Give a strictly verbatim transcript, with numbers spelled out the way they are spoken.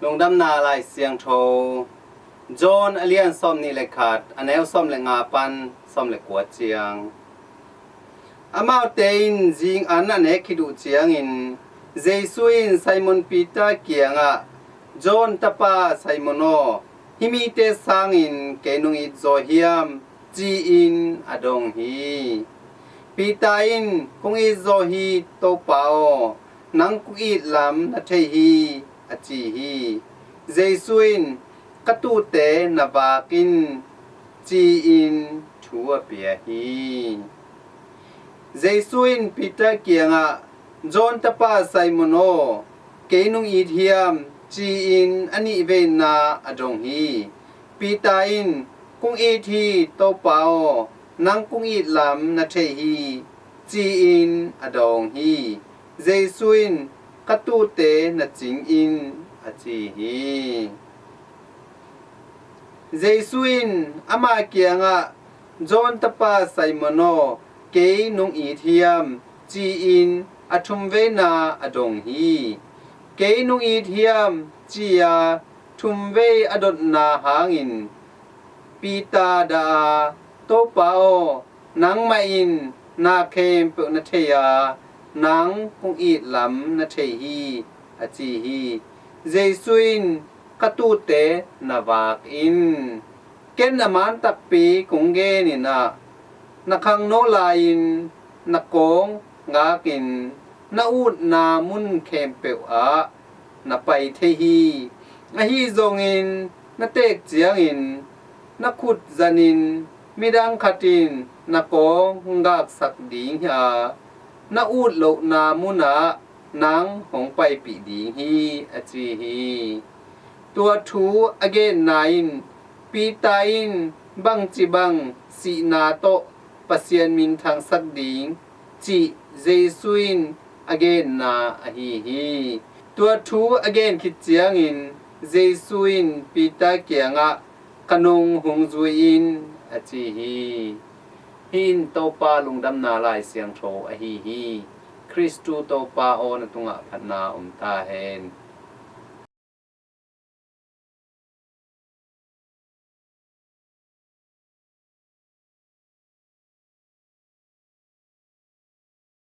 Lungdamna Lai Siangtho, John a lian sawm nih le khat, a neu sawm le nga pan sawm le kua ciang. Amaute in zing an a nek khit uh ciangin, Jesu in Simon Peter kiangah, John tapa Simon aw, hih mite sangin kei nong it zaw hiam? Ci-in a dong hi. Peter in, kong it zaw hi, Topa aw, nang kong it lam na thei hi, a ci hi. Jesu in, ka tuute na vak in, ci-in thu a pia hi. Jesu in Peter kiangah, John tapa Simon aw, kei nong it hiam? Ci-in a nih veina a dong hi. Peter in, kong it hi, Topa aw, nang kong it lam na thei hi, ci-in a dong hi. Jesu in, ka tuute na cing in, a ci hi. Jesu in ama kiangah, John tapa Simon aw, kei nong it hiam? Ci-in a thum veina a dong hi. Kei nong it hiam? Ci-a thum vei a dotna hangin Peter dah a, Topa aw, nangmah in na khempeuh na thei a, nang kong it lam na thei hi, a ci hi. Jesu in, ka tuute na vak in. Ken a man takpi kong gen in ah, na khangno lai-in na kawng ngakin na utna mun khempeuh ah na pai thei hi. Ahi zongin na teek ciangin na khut zanin midang khat in na kawng ngaksak ding hi a, na ut lohna munah nang hong paipih ding hi, a ci hi. Tua thu a genna in Peter in bangci bang sihna tawh Pasian minthangsak ding cih Jesu in a genna ahi hi. Tua thu a gen khit ciangin Jesu in Peter kiangah, ka nung hong zui in, a ci hi. Hih in Topa lungdamna Lai Siangtho ahi hi. Khristu Topa aw, na tungah phatna om ta hen.